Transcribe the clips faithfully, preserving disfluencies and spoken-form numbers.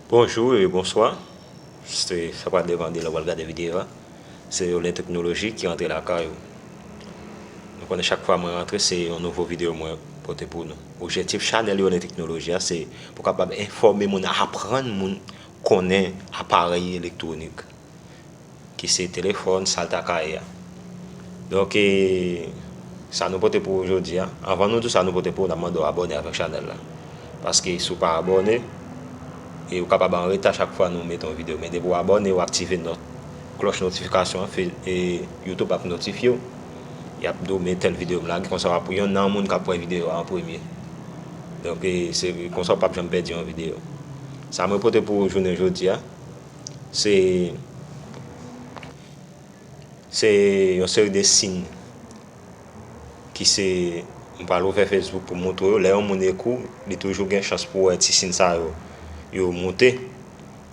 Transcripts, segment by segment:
Bonjou e bonswa. Se, sa pral depann de lè w pral gade videyo a. Se Yolen Teknoloji ki rantre lakay ou. Nou konnen chak fwa mwen rantre, se yon nouvo videyo mwen pote pou nou. Objektif chanèl Yolen Teknoloji a, se pou kapab enfòme moun, aprann moun konnen aparèy elektwonik, ki se telefòn, sa l ta ka ye a. Donk, e, sa nou pote pou ou jodi a. Anvan nou di w sa nou pote pou ou, n ap mande w abòne avèk chanèl la. Paske si w pa abòne, e ou kapab an reta chak fwa nou mete yon videyo. Men depi w abòne, w aktive nòt, klòch notifikasyon an, fe, e YouTube ap notifye w. Y ap di w, men tèl videyo m lage, konsa w ap yon nan moun k ap wè videyo a an premye. Donk, e, se konsa w p ap janm pèdi yon videyo. Sa mwen pote pou ou jounen jodi a, se, se yon seri de siy ki se, m pral ouvè Facebook pou m montre w yo. Lè yon moun ekri w, li toujou gen chans pou w wè ti siy sa yo, yo moute.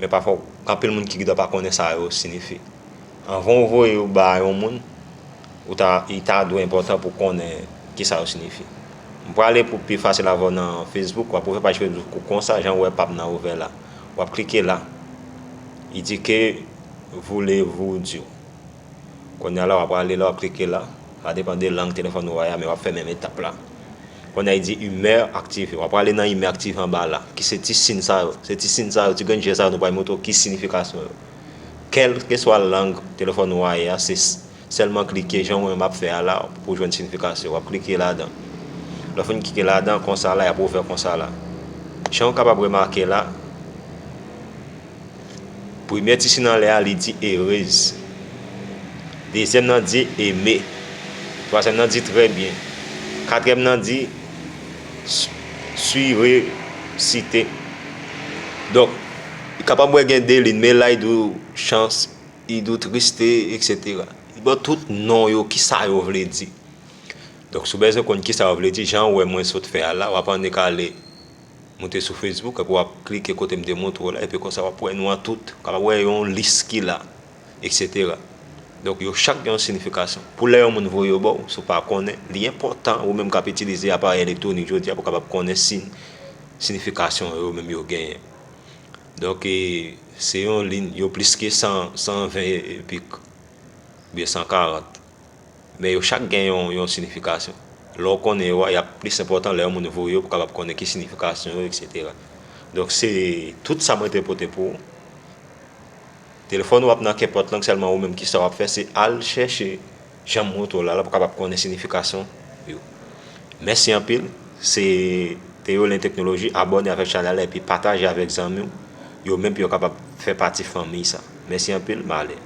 Men pafwa, gen anpil moun ki gendwa pa konnen sa yo siyifi. Anvan w voye yo ba yon moun, ou ta, li ta dwe enpòtan pou w konnen ki sa yo siyifi. M prale pou pi fasil avè w nan Facebook, w ap ouvè paj Facebook ou konsa, jan w wè pa m nan ouvè la. W ap klike la. Li di ke voulez-vous dire. Kounye a la, w ap prale la, w ap klike la. Sa depann de lang telefòn ou a, men w ap fè menm etap la. Kounye a, li di humeur activée. W ap prale nan humeur activée anba la, ki se ti siy sa yo. Se ti siy sa yo, ti grenn je sa yo, nou pral montre w ki siyifikasyon yo. Kèlkeswa lang telefòn ou a ye a, se s-, sèlman klike jan mwen m ap fè a la pou w jwenn siyifikasyon. W ap klike ladan. Lè w fin klike ladan, konsa la, y ap ouvè konsa la. Jan w kapab remake la, premye ti siy anlè a, li di heureuse. Dezyèm nan di aimé. Twazyèm nan di très bien. Katriyèm nan di s-, surexcité. Donk, li kapab wè gen de liy, men la, li di w chance, li di w triste, et cetera. Li ba w tout non yo, ki sa yo vle di. Donk, si w bezwen konn ki sa yo vle di, jan w wè mwen sot fè a la, w ap annik ale moute sou Facebook, epi w ap klike kote m te montre w la, epi konsa w ap wè nou an tout, w ap wè yon lis ki la, et cetera. Donk, yo chak gen yon siyifikasyon. Pou lè yon moun voye yo ba w, si w pa konnen, li enpòtan, ou menm k ap itilize aparèy elektwonik jodi a, pou w kapab konnen siy, siyifikasyon yo menm yo genyen. Donk, e, se yon liy, yo plis ke san, san ven e pik, oubyen san karant. Men yo chak gen yon, yon siyifikasyon. Lè w konnen yo a, y ap plis enpòtan lè yon moun voye yo pou w kapab konnen ki siyifikasyon yo, et cetera. Donk, se tout sa mwen te pote pou ou. Telefòn ou ap nan kenpòt lang, sèlman ou menm ki sa w ap fè, se al chèche jan m montre w la, la pou w kapab konnen siyifikasyon yo. Mèsi anpil. Se te Yolen Teknoloji. Abòne avèk chanèl la epi pataje avèk zanmi w. Yo menm pou yo kapab fè pati fanmi sa. Mèsi anpil. M ale.